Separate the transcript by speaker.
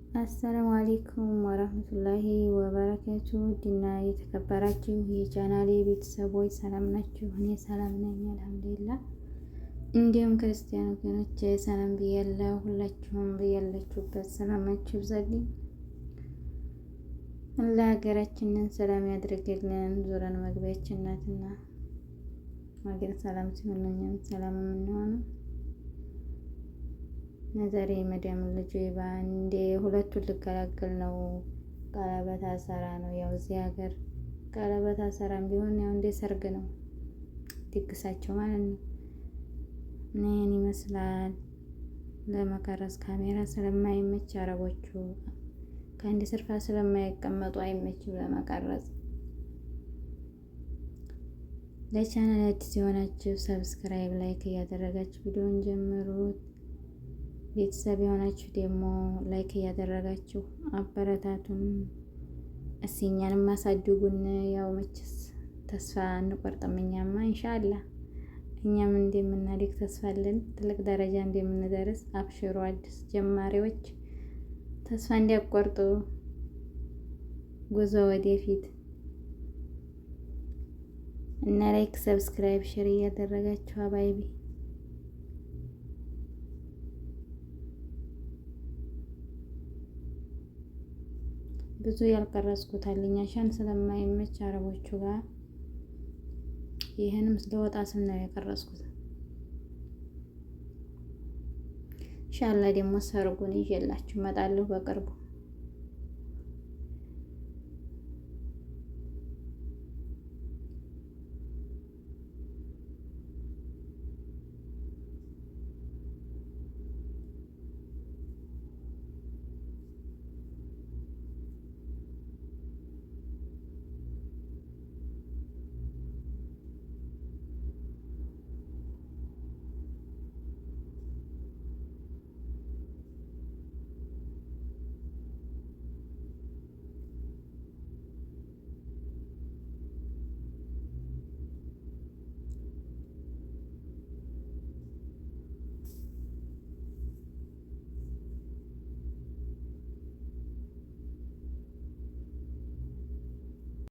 Speaker 1: አሰላሙ አሌይኩም ወራህመቱላሂ ወበረካቱ። ድና የተከበራችሁ የቻናሌ ቤተሰቦች ሰላም ናችሁ? እኔ ሰላም ነኝ አልሐምዱሊላህ። እንዲሁም ክርስቲያን ወገኖች ሰላም ብያለሁ። ሁላችሁም ብያላችሁበት ሰላማችሁ ይብዛልኝ። ለሀገራችንን ሰላም ያድርግልን። ዞረን መግቢያችን ናትና ሀገር ሰላም ሲሆን እኛም ሰላም የምንሆነው። ዛሬ የመዲያም ልጅ በአንዴ ሁለቱን ልገላገል ነው። ቀለበት አሰራ ነው። ያው እዚህ ሀገር ቀለበት አሰራም ቢሆን ያው እንደ ሰርግ ነው ድግሳቸው ማለት ነው። እና ይህን ይመስላል። ለመቀረጽ ካሜራ ስለማይመች አረቦቹ ከአንድ ስርፋ ስለማይቀመጡ አይመችም ለመቀረጽ። ለቻናል አዲስ የሆናችሁ subscribe፣ like እያደረጋችሁ ቪዲዮን ጀምሩት። ቤተሰብ የሆናችሁ ደግሞ like እያደረጋችሁ አበረታቱን። እስኪ እኛንም አሳድጉን። ያው መቼስ ተስፋ አንቆርጥም እኛማ ኢንሻአላህ እኛም እንደምናድግ ተስፋ አለን። ትልቅ ደረጃ እንደምንደርስ አብሽሩ። አዲስ ጀማሪዎች ተስፋ እንዲያቆርጡ ጉዞ ወደፊት እና like፣ subscribe፣ share እያደረጋችሁ አባይቢ ብዙ ያልቀረጽኩት አለኝ አሻን ስለማይመች አረቦቹ ጋር ይህንም ስለወጣ ስል ነው የቀረጽኩት። ኢንሻአላህ ደግሞ ሰርጉን ይዤላችሁ እመጣለሁ በቅርቡ።